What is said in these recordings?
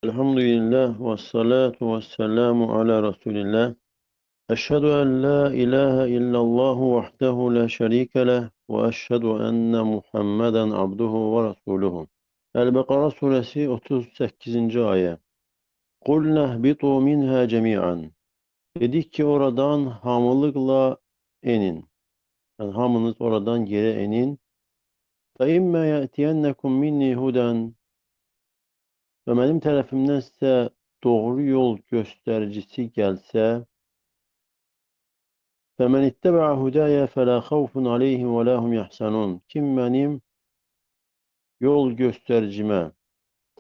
Elhamdülillah ve salatu ve selamu ala Resulillah. Eşhedü en la ilahe illallah vahdehu la şerike leh ve eşhedü enne Muhammeden abduhu ve resuluhu. El-Bekara suresi 38. Aye. Kulne ihbitu minha cemi'an. Dedik ki oradan hamılıkla enin. Yani hamınız oradan geri enin. Fe imme ye'tiyennekum minni huden. Və mənim tərəfimdən sizə doğru yol göstəricisi gəlsə, فَمَنِ اتَّبَعَ هُدَايَ فَلَا خَوْفٌ عَلَيْهِمْ وَلَا هُمْ يَحْزَنُونَ. Kim mənim yol göstəricimə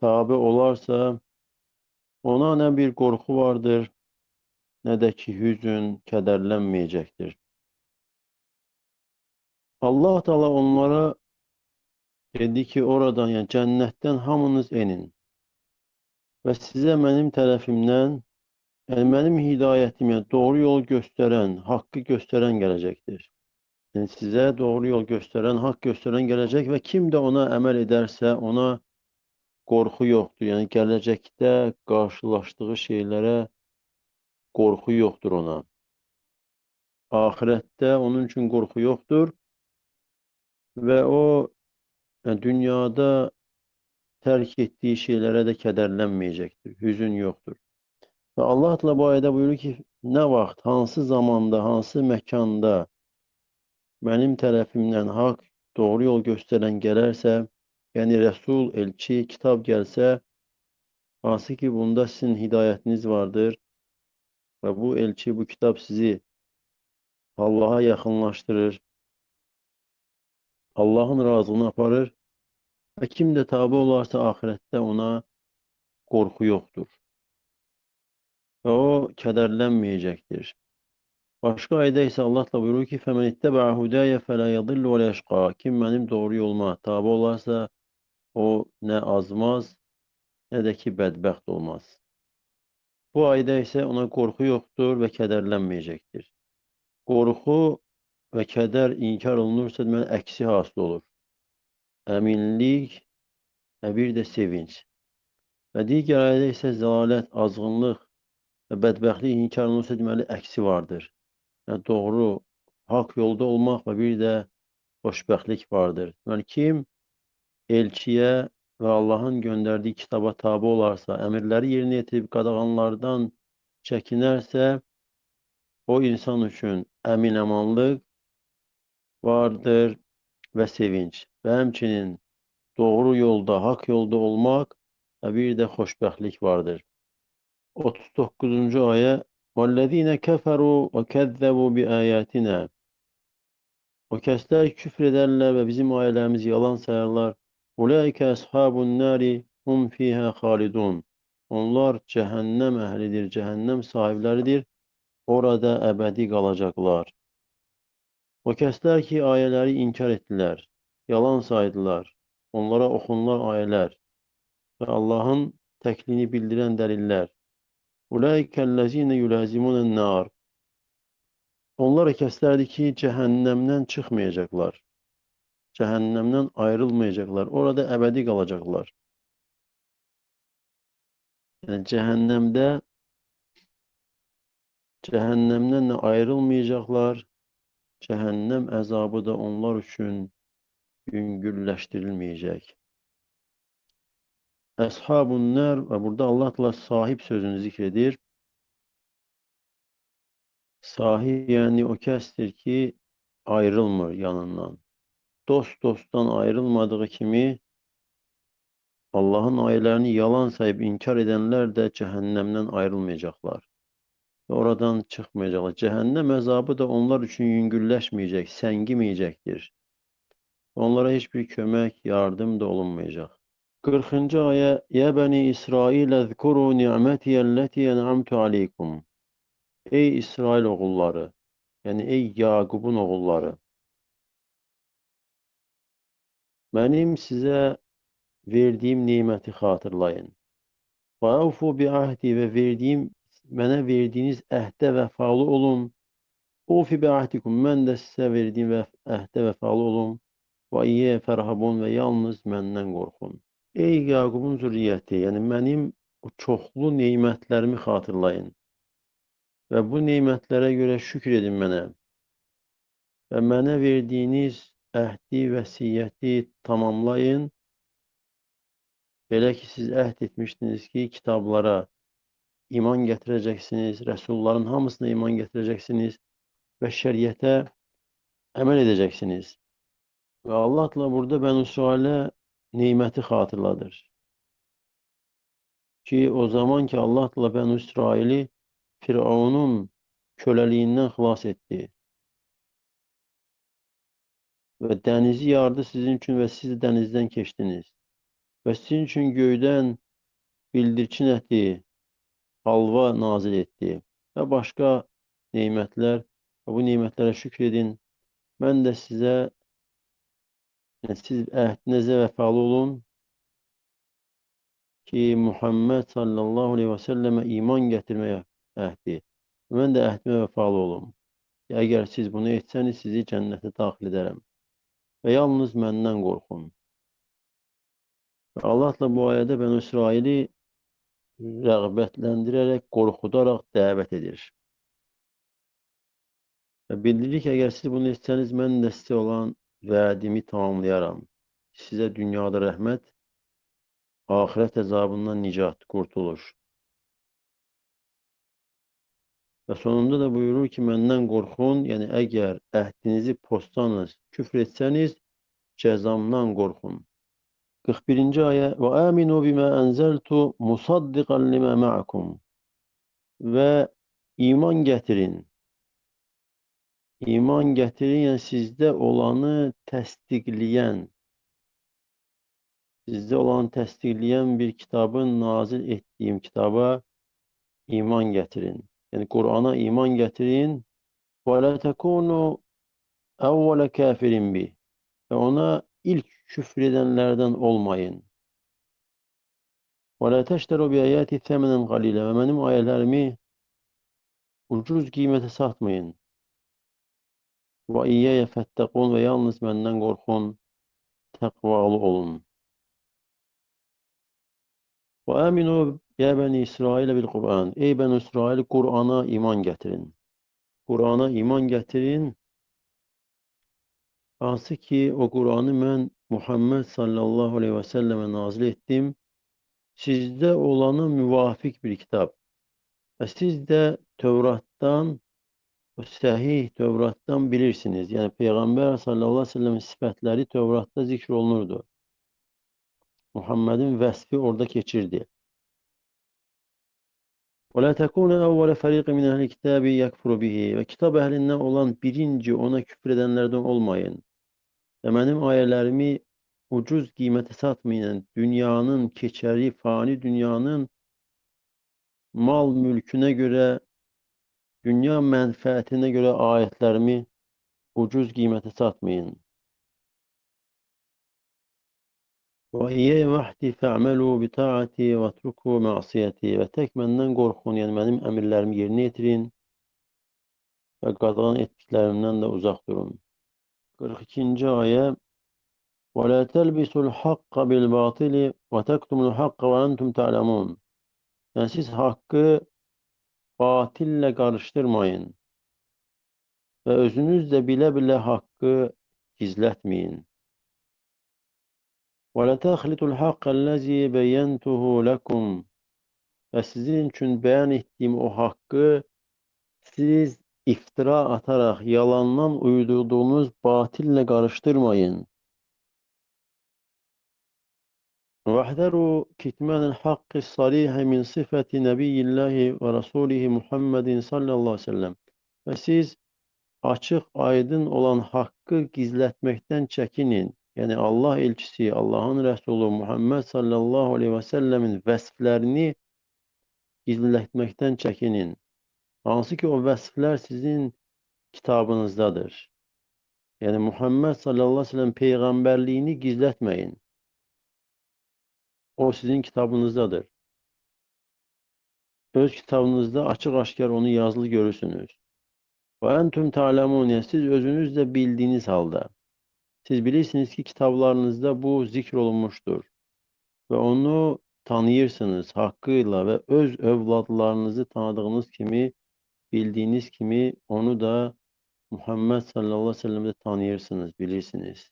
tabi olarsa, ona nə bir qorxu vardır, nə də ki hüzün, kədərlənməyəcəkdir. Allah Teala onlara dedi ki, oradan, yəni cənnətdən hamınız enin. Və sizə mənim tərəfimdən, yəni mənim hidayətim, yəni doğru yol göstərən, haqqı göstərən gələcəkdir. Yəni sizə doğru yol göstərən, haqq göstərən gələcək və kim də ona əməl edərsə, ona qorxu yoxdur. Yəni gələcəkdə qarşılaşdığı şeylərə qorxu yoxdur ona. Axirətdə onun üçün qorxu yoxdur və o, yəni dünyada tərk etdiyi şeylərə də kədərlənməyəcəkdir, hüzün yoxdur. Və Allah Teala bu ayədə buyurur ki, nə vaxt, hansı zamanda, hansı məkanda mənim tərəfimdən haqq, doğru yol göstərən gələrsə, yəni Rəsul, elçi, kitab gəlsə, hansı ki bunda sizin hidayətiniz vardır və bu elçi, bu kitab sizi Allaha yaxınlaşdırır, Allahın razılığını aparır və kim də tabi olarsa axirətdə ona qorxu yoxdur və o kədərlənməyəcəkdir. Başqa ayədə isə Allah da buyurur ki, فَمَنِ اتَّبَعَ هُدَايَ فَلَا يَضِلُّ وَلَا يَشْقَى. Kim mənim doğru yoluma tabi olarsa, o nə azmaz, nə də ki bədbəxt olmaz. Bu ayədə isə ona qorxu yoxdur və kədərlənməyəcəkdir. Qorxu və kədər inkar olunursa, deməli, əksi hasıl olur. Əminlik və bir də sevinç. Və digər ayədə isə zəlalət, azğınlıq və bədbəxtlik inkar olunursa, deməli, əksi vardır. Yəni, doğru, haqq yolda olmaq və bir də xoşbəxtlik vardır. Deməli, kim elçiyə və Allahın göndərdiyi kitaba tabi olarsa, əmirləri yerinə yetirib qadağanlardan çəkinərsə, o insan üçün əmin-əmanlıq vardır və sevinç. Və həmçinin doğru yolda, haqq yolda olmaq və bir də xoşbəxtlik vardır. 39. Ayə. وَالَّذ۪ينَ كَفَرُوا وَكَذَّبُوا بِآيَاتِنَا. O kəslər küfr edərlər və bizim ayələrimizi yalan sayarlar. اُولَٰئِكَ أَصْحَابُ النَّارِ هُمْ ف۪يهَا خَالِدُونَ. Onlar cəhənnəm əhlidir, cəhənnəm sahibləridir. Orada əbədi qalacaqlar. O kəslər ki, ayələri inkar etdilər, yalan saydılar, onlara oxunulan ayələr və Allahın təkliyini bildirən dəlillər. اُولَٰئِكَ الَّذ۪ينَ يُلَازِمُونَ النَّارِ. Onlar o kəslərdir ki, cəhənnəmdən çıxmayacaqlar, cəhənnəmdən ayrılmayacaqlar, orada əbədi qalacaqlar. Yəni, cəhənnəmdə, cəhənnəmdən də ayrılmayacaqlar, cəhənnəm əzabı da onlar üçün yüngülləşdirilməyəcək. Əshab-ın nar və burada Allah Teala sahib sözünü zikr edir. Sahib, yəni o kəsdir ki, ayrılmır yanından. Dost dostdan ayrılmadığı kimi Allahın ayələrini yalan sayıb inkar edənlər də cəhənnəmdən ayrılmayacaqlar və oradan çıxmayacaqlar. Cəhənnəm əzabı da onlar üçün yüngülləşməyəcək, səngiməyəcəkdir. Onlara heç bir kömək, yardım da olunmayacaq. 40. Ayə. Ya bəni İsrail əzkuru ni'mətiyəlləti en'amtu aleykum. Ey İsrail oğulları, yəni ey Yaqubun oğulları, mənim sizə verdiyim niməti xatırlayın. Və əvfu bi ahdi və verdiyim, mənə verdiyiniz əhdə vəfalı olun. Ufi bi ahdikum, mən də sizə verdiyim əhdə vəfalı olun. Və iyyə fərhabun və yalnız məndən qorxun. Ey Yaqubun zürriyyəti, yəni mənim o çoxlu nemətlərimi xatırlayın və bu nemətlərə görə şükür edin mənə və mənə verdiyiniz əhdi, vəsiyyəti tamamlayın. Belə ki, siz əhd etmişdiniz ki, kitablara iman gətirəcəksiniz, rəsulların hamısına iman gətirəcəksiniz və şəriətə əməl edəcəksiniz. Və Allah Teala burada Bənu İsrailə neməti xatırladır. Ki, o zaman ki, Allah Teala Bənu İsraili Firavunun köləliyindən xilas etdi. Və dənizi yardı sizin üçün və siz də dənizdən keçdiniz. Və sizin üçün göydən bildirçin əti, halva nazil etdi və başqa nemətlər və bu nemətlərə şükür edin. Mən də sizə, yəni siz əhdinizə vəfalı olun ki, Muhammed sallallahu aleyhi və səlləmə iman gətirməyə əhdi. Mən də əhdimə vəfalı olum. Əgər siz bunu etsəniz, sizi cənnətə daxil edərəm. Və yalnız məndən qorxun. Və Allah da bu ayədə Bənu İsraili rəğbətləndirərək, qorxudaraq dəvət edir. Və bildirir ki, əgər siz bunu etsəniz, mən də sizə olan vədimi tamamlayaram. Sizə dünyada rəhmət, axirət əzabından nicat, qurtuluş. Və sonunda da buyurur ki, məndən qorxun, yəni əgər əhdinizi pozsanız, küfr etsəniz, cəzamdan qorxun. 41-ci ayə: Və aminu bimə ənzəltu musaddiqan limə ma'akum. Və iman gətirin. İman gətirin, yəni sizdə olanı təsdiqləyən, sizdə olanı təsdiqləyən bir kitabın nazil etdiyim kitaba iman gətirin. Yəni Qur'ana iman gətirin. Və la təkunu əvvələ kafirin bih. Və ona ilk küfr edənlərdən olmayın. Və la təştəru bi ayati thəmədən qalilə. Və mənim ayələrimi ucuz qiymətə satmayın. Və iyyəyə fəttəqun. Və yalnız məndən qorxun, təqvalı olun. Və aminu ya Bəni İsrailə bil Qur'an. Ey Bəni İsrail, Qur'ana iman gətirin. Qur'ana iman gətirin. Hansı ki, o Qur'anı mən Muhammed sallallahu aleyhi və səlləmə nazil etdim. Sizdə olana müvafiq bir kitab. Və siz də Tövratdan, o səhih Tövratdan bilirsiniz. Yəni Peyğəmbər sallallahu aleyhi və səlləmin sifətləri Tövratda zikr olunurdu. Muhammedin vəsfi orada keçirdi. Və la təkunu əvvələ fəriqi min əhli kitabi yəkfuru bihi. Və kitab əhlindən olan birinci ona küfr edənlərdən olmayın. Və mənim ayələrimi ucuz qiymətə satmayın. Dünyanın keçəri, fani dünyanın mal mülkünə görə, dünya mənfəətinə görə ayətlərimi ucuz qiymətə satmayın. Və İyyəyə vahdi fə'məlu bitaati və truku məsiyyəti. Və tək məndən qorxun, yəni mənim əmirlərimi yerinə yetirin və qadağan etdiklərimdən də uzaq durun. 42-ci ayə: Və la təlbisul haqqa bil batili və təktumul haqqa və entum ta'lemun. Yəni siz haqqı batillə qarışdırmayın və özünüz də bilə-bilə haqqı gizlətməyin. Və la təxlitul haqqəl-ləzi beyyentuhu lekum. Və sizin üçün bəyan etdiyim o haqqı siz iftira ataraq, yalandan uydurduğunuz batillə qarışdırmayın. Vəhdəru kitmənil haqqi sarihə min sifəti nəbiyilləhi və rəsulihi Muhammedin sallallahu aleyhi ve sellem. Və siz açıq, aydın olan haqqı gizlətməkdən çəkinin. Yəni Allah elçisi, Allahın Rəsulu Muhammed sallallahu aleyhi və səlləmin vəsflərini gizlətməkdən çəkinin. Hansı ki o vəsflər sizin kitabınızdadır. Yəni Muhammed sallallahu aleyhi və səlləm peyğəmbərliyini gizlətməyin. O sizin kitabınızdadır. Öz kitabınızda açıq-aşkar onu yazılı görürsünüz. Və entum ta'lemun, yəni siz özünüz də bildiyiniz halda. Siz bilirsiniz ki, kitablarınızda bu zikr olunmuşdur və onu tanıyırsınız haqqıyla və öz övladlarınızı tanıdığınız kimi, bildiyiniz kimi onu da Muhammed sallallahu aleyhi ve sellem'de tanıyırsınız, bilirsiniz.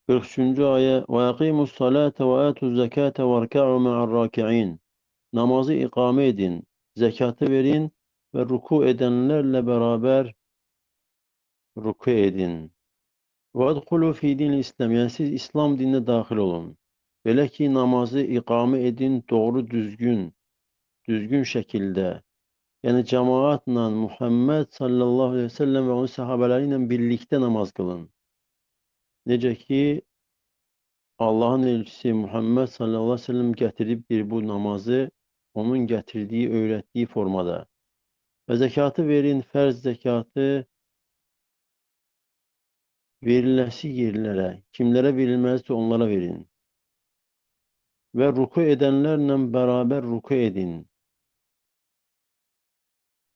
43. Ayə: Və yaqimus salate və atuz zekate və rka'u ma'ar raki'in. Namazı iqame edin, zekatı verin və ruku edenlerle beraber ruku edin. Və adxulu fi dinil İslam. Yəni siz İslam dininə daxil olun. Belə ki, namazı iqame edin doğru düzgün şəkildə. Yəni cemaatla Muhammed sallallahu aleyhi ve sellem və onun səhabələri ilə birlikdə namaz qılın. Necə ki, Allahın elçisi Muhammed sallallahu aleyhi ve sellem gətiribdir bu namazı onun gətirdiyi, öyrətdiyi formada. Və zəkatı verin, fərz zəkatı veriləsi yerlərə, kimlərə verilməlidirsə onlara verin. Və ruku edənlərlə bərabər ruku edin.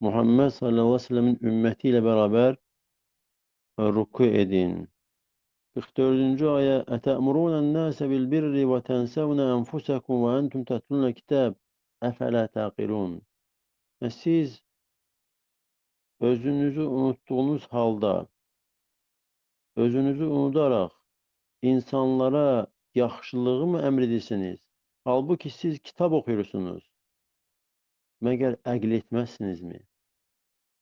Muhammed sallallahu aleyhi ve sellemin ümməti ilə bərabər ruku edin. 44. Ayə: Ətəmuruna ən-nəsə bil-birri və tənsəvnə ənfusəkum və entum tətlunə kitab əfələ təqilun. Siz özünüzü unutduğunuz halda, özünüzü unudaraq insanlara yaxşılığı mı əmr edirsiniz? Halbuki siz kitab oxuyursunuz. Məgər əql etməzsinizmi?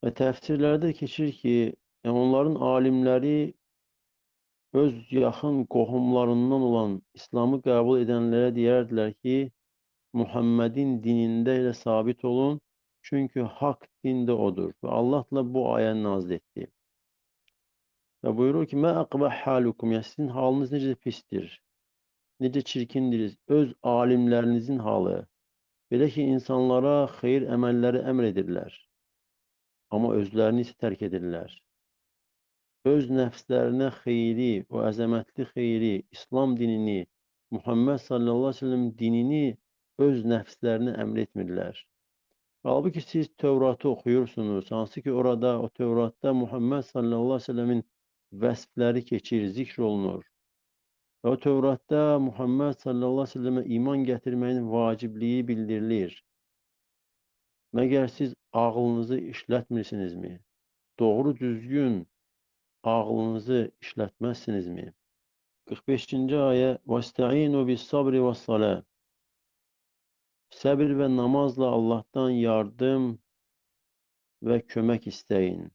Və təfsirlərdə keçir ki, yəni onların alimləri öz yaxın qohumlarından olan İslamı qəbul edənlərə deyərdilər ki, Muhammedin dinində elə sabit olun, çünki haqq din də odur. Və Allah da bu ayəni nazil etdi. Və buyurur ki, Mə əqbə halukum, yəni sizin halınız necə pisdir, necə çirkindir, öz alimlərinizin halı. Belə ki, insanlara xeyir əməlləri əmr edirlər, amma özlərini isə tərk edirlər. Öz nəfslərinə xeyri, o əzəmətli xeyri, İslam dinini, Muhammed sallallahu aleyhi ve sellem dinini öz nəfslərinə əmr etmirlər. Halbuki siz Tövratı oxuyursunuz, hansı ki orada, o Tövratda Muhammed sallallahu aleyhi ve sellemin vəsfləri keçir, zikr olunur. Və o Tövratda Muhammed sallallahu aleyhi ve sellemə iman gətirməyin vacibliyi bildirilir. Məgər siz ağlınızı işlətmirsinizmi? Doğru düzgün ağlınızı işlətməzsinizmi? 45. Ayə: Vəstəinu bis-sabri vəs-salah. Səbir və namazla Allahdan yardım və kömək istəyin.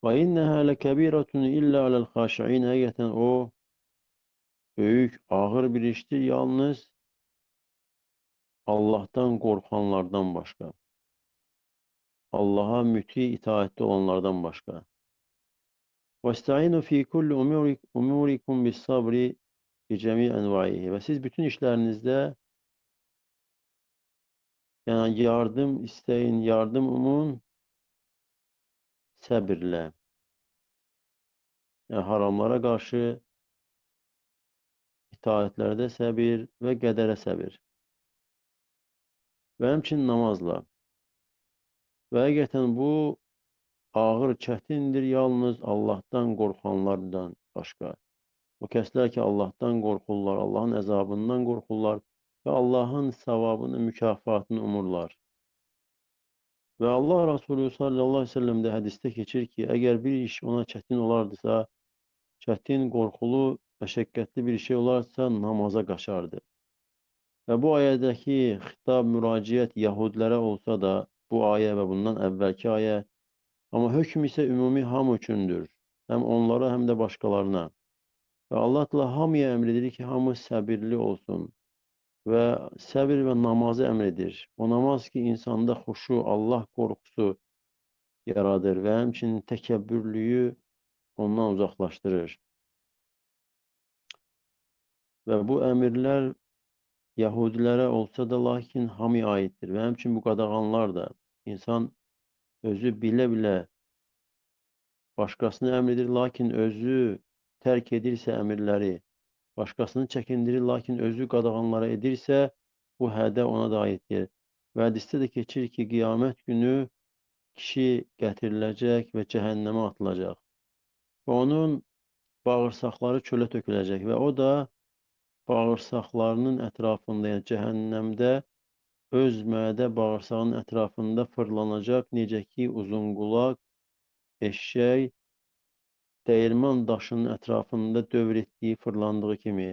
Və innəhə ləkəbiratun illə aləl-xaşiin. Həqiqətən o böyük, ağır bir işdir, yalnız Allahdan qorxanlardan başqa. Allaha müti itaətli olanlardan başqa. وَاسْتَعِينُوا فِي كُلِّ اُمُورِكُمْ بِالصَّبْرِ بِجَمِيعِ اَنْوَعِهِ. Və siz bütün işlərinizdə yəni yardım isteyin, yardım umun səbirlə. Yəni haramlara qarşı itaətlərdə səbir və qədərə səbir. Və həmçinin namazla. Və həqiqətən bu ağır, çətindir yalnız Allahdan qorxanlardan başqa. O kəslər ki, Allahdan qorxurlar, Allahın əzabından qorxurlar və Allahın savabını, mükafatını umurlar. Və Allah Resulü sallallahu aleyhi ve sellem də hədisdə keçir ki, əgər bir iş ona çətin olardısa, çətin, qorxulu, məşəqqətli bir şey olarsa, namaza qaçardı. Və bu ayədəki xitab, müraciət yahudilərə olsa da, bu ayə və bundan əvvəlki ayə, amma hökm isə ümumi hamı üçündür. Həm onlara, həm də başqalarına. Və Allah Teala hamıya əmr edir ki, hamı səbirli olsun. Və səbir və namazı əmr edir. O namaz ki, insanda xuşu, Allah qorxusu yaradır və həmçinin təkəbbürlüyü ondan uzaqlaşdırır. Və bu əmirlər Yahudilərə olsa da, lakin hamıya aiddir. Və həmçinin bu qadağanlar da insan özü bilə-bilə başqasını əmr edir, lakin özü tərk edirsə əmirləri, başqasını çəkindirir, lakin özü qadağanlara edirsə, bu hədə ona da aiddir. Və hədisdə də keçir ki, qiyamət günü kişi gətiriləcək və cəhənnəmə atılacaq. Və onun bağırsaqları çölə töküləcək və o da bağırsaqlarının ətrafında, yəni cəhənnəmdə öz mədə bağırsağının ətrafında fırlanacaq, necə ki uzunqulaq eşşək dəyirman daşının ətrafında dövr etdiyi, fırlandığı kimi.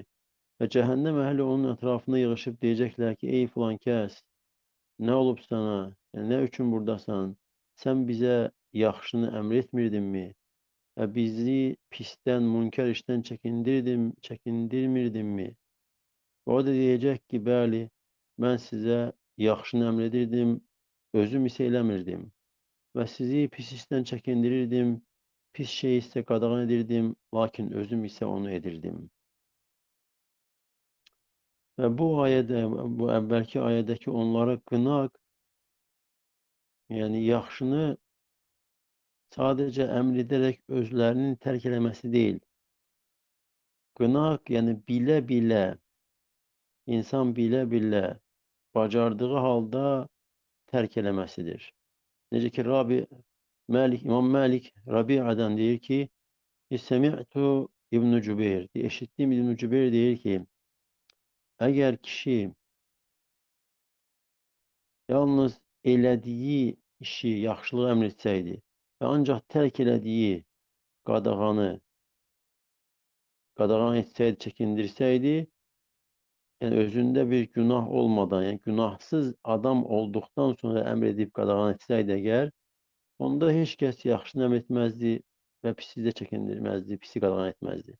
Və cəhənnəm əhli onun ətrafına yığışıb deyəcəklər ki, ey filan kəs, nə olub sana, yəni, nə üçün buradasan, sən bizə yaxşını əmr etmirdinmi və bizi pisdən, münkər işdən çəkindirmirdinmi? Və o da deyəcək ki, bəli, mən sizə yaxşını əmr edirdim, özüm isə eləmirdim və sizi pis işdən çəkindirirdim, pis şeyi isə qadağan edirdim, lakin özüm isə onu edirdim. Və bu ayədə, bu əvvəlki ayədəki onlara qınaq, yəni yaxşını sadəcə əmr edərək özlərinin tərk eləməsi deyil. Qınaq, yəni bilə-bilə, insan bilə-bilə bacardığı halda tərk eləməsidir. Necə ki, İmam Məlik Rabi'adan deyir ki, Semi'tu İbn-i Cübeyr, eşitdiyim İbn-i Cübeyr deyir ki, əgər kişi yalnız elədiyi işi, yaxşılığı əmr etsəydi və ancaq tərk elədiyi qadağanı qadağan etsəydi, çəkindirsəydi, yəni özündə bir günah olmadan, yəni günahsız adam olduqdan sonra əmr edib qadağan etsəydi əgər, onda heç kəs yaxşını əmr etməzdi və pisi də çəkindirməzdi, pisi qadağan etməzdi.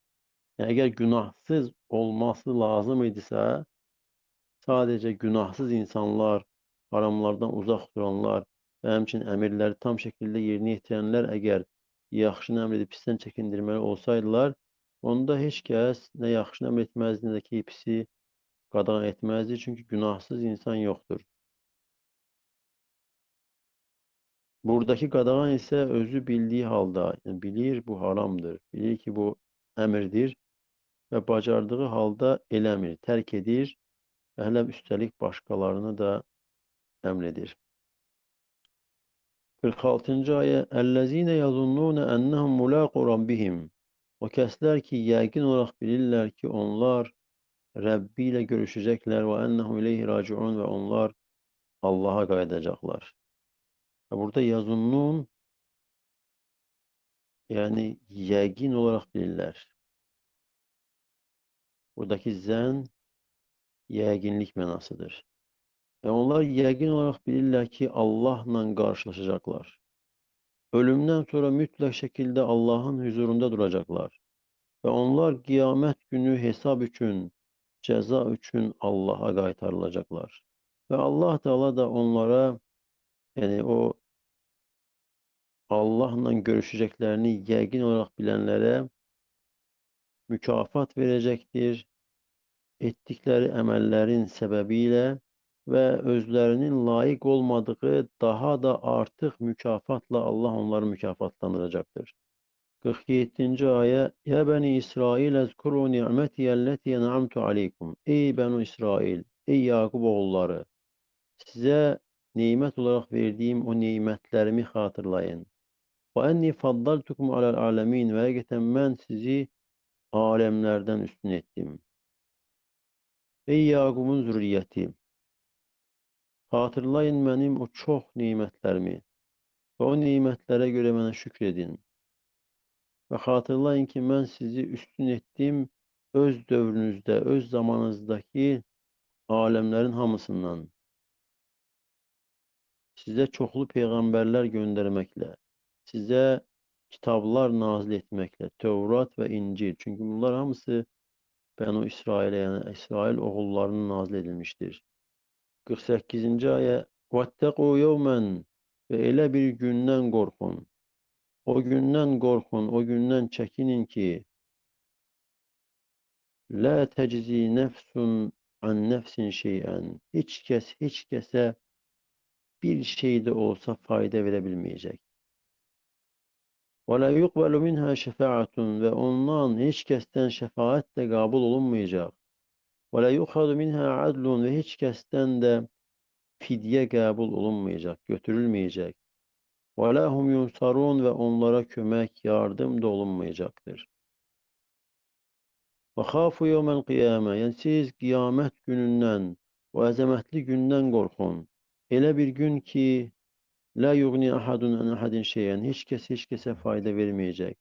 Yəni, əgər günahsız olması lazım idisə, sadəcə günahsız insanlar, haramlardan uzaq duranlar və həmçinin əmirləri tam şəkildə yerinə yetirənlər əgər yaxşını əmr edib pisdən çəkindirməli olsaydılar, onda heç kəs nə yaxşını əmr etməzdi, nə də ki, pisi qadağan etməzdi. Çünki günahsız insan yoxdur. Buradakı qadağan isə özü bildiyi halda, yəni bilir bu haramdır, bilir ki bu əmirdir və bacardığı halda eləmir, tərk edir və hələ üstəlik başqalarını da əmr edir. 46-cı ayə: Əl-ləzīnə yazunnûnə ennəhum mulaqu rabbihim. O kəslər ki, yəqin olaraq bilirlər ki, onlar Rəbbi ilə görüşəcəklər və ennəhum ileyhi raciun və onlar Allaha qayıdacaqlar. Və burada yazunnun, yəni yəqin olaraq bilirlər. Buradakı zən yəqinlik mənasıdır. Və onlar yəqin olaraq bilirlər ki, Allahla qarşılaşacaqlar. Ölümdən sonra mütləq şəkildə Allahın hüzurunda duracaqlar. Və onlar qiyamət günü hesab üçün, cəza üçün Allaha qaytarılacaqlar. Və Allah Teala da onlara, yəni o Allahla görüşəcəklərini yəqin olaraq bilənlərə mükafat verəcəkdir etdikləri əməllərin səbəbilə və özlərinin layiq olmadığı daha da artıq mükafatla Allah onları mükafatlandıracaqdır. 47-ci ayə: Ya bəni İsrail əzkuru ni'məti əlləti en'amtu aleykum. Ey Bənu İsrail, ey Yaqub oğulları, sizə nemət olaraq verdiyim o nemətlərimi xatırlayın. Və enni faddaltukum aləl aləmin, və həqiqətən mən sizi aləmlərdən üstün etdim. Ey Yaqubun zürriyyəti, xatırlayın mənim o çox nemətlərimi və o nemətlərə görə mənə şükr edin. Və xatırlayın ki, mən sizi üstün etdim öz dövrünüzdə, öz zamanınızdakı aləmlərin hamısından. Sizə çoxlu peyğəmbərlər göndərməklə, sizə kitablar nazil etməklə, Tövrat və İncil. Çünki bunlar hamısı Bənu İsrailə, yəni İsrail oğullarına nazil edilmişdir. 48-ci ayə: Vəttəqu yevmən, və elə bir gündən qorxun. O gündən qorxun, o gündən çəkinin ki, Lə təczi nəfsun an nəfsin şeyən. Heç kəs heç kəsə bir şey də olsa fayda verə bilməyəcək. Və lə yuqbəlu minhə şəfaətun, və ondan heç kəsdən şəfaət də qəbul olunmayacaq. Və lə yuxadu minhə adlun, və heç kəsdən də fidyə qəbul olunmayacaq, götürülməyəcək. Və lə hum yunsarun, və onlara kömək, yardım da olunmayacaqdır. Və xafu yevməl qiyamə, yəni siz qiyamət günündən, o əzəmətli gündən qorxun. Elə bir gün ki, la yughni ahadun an ahadin şeyən, heç kəs heç kəsə fayda verməyəcək.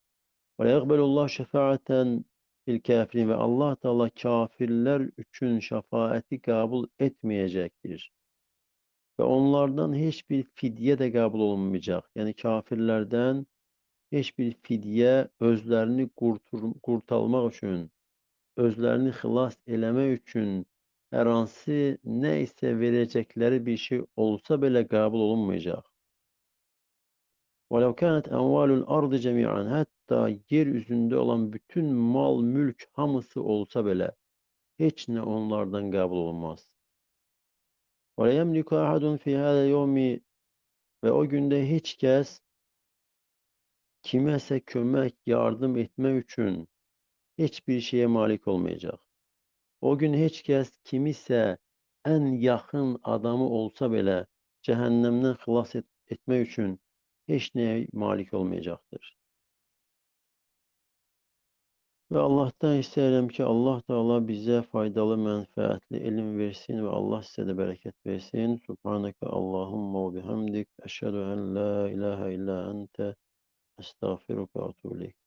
Və la yəqbəlullah şəfaətən fil kafirin, və Allah Teala kafirlər üçün şəfaəti qəbul etməyəcəkdir. Və onlardan heç bir fidyə də qəbul olunmayacaq. Yəni kafirlərdən heç bir fidyə özlərini qurtarmaq üçün, özlərini xilas eləmək üçün hər hansı nə isə verəcəkləri bir şey olsa belə qəbul olunmayacaq. وَلَوْ كَانَتْ أَمْوَالُ الْأَرْضِ جَمِيعًا, hətta yer üzündə olan bütün mal, mülk hamısı olsa belə heç nə onlardan qəbul olunmaz. وَلَا يَمْلِكُ أَحَدٌ فِي هَذَا الْيَوْمِ, və o gündə heç kəs kiməsə kömək, yardım etmək üçün heç bir şeyə malik olmayacaq. O gün heç kəs kimisə ən yaxın adamı olsa belə cəhənnəmdən xilas etmək üçün heç nəyə malik olmayacaqdır. Və Allahdan istəyirəm ki, Allah Teala bizə faydalı, mənfəətli elm versin və Allah sizə də bərəkət versin. Subhanəkə Allahumma və bihamdik. Əşhədu ən la ilahə illə əntə. Əstəğfiruka və etûbü ileyk.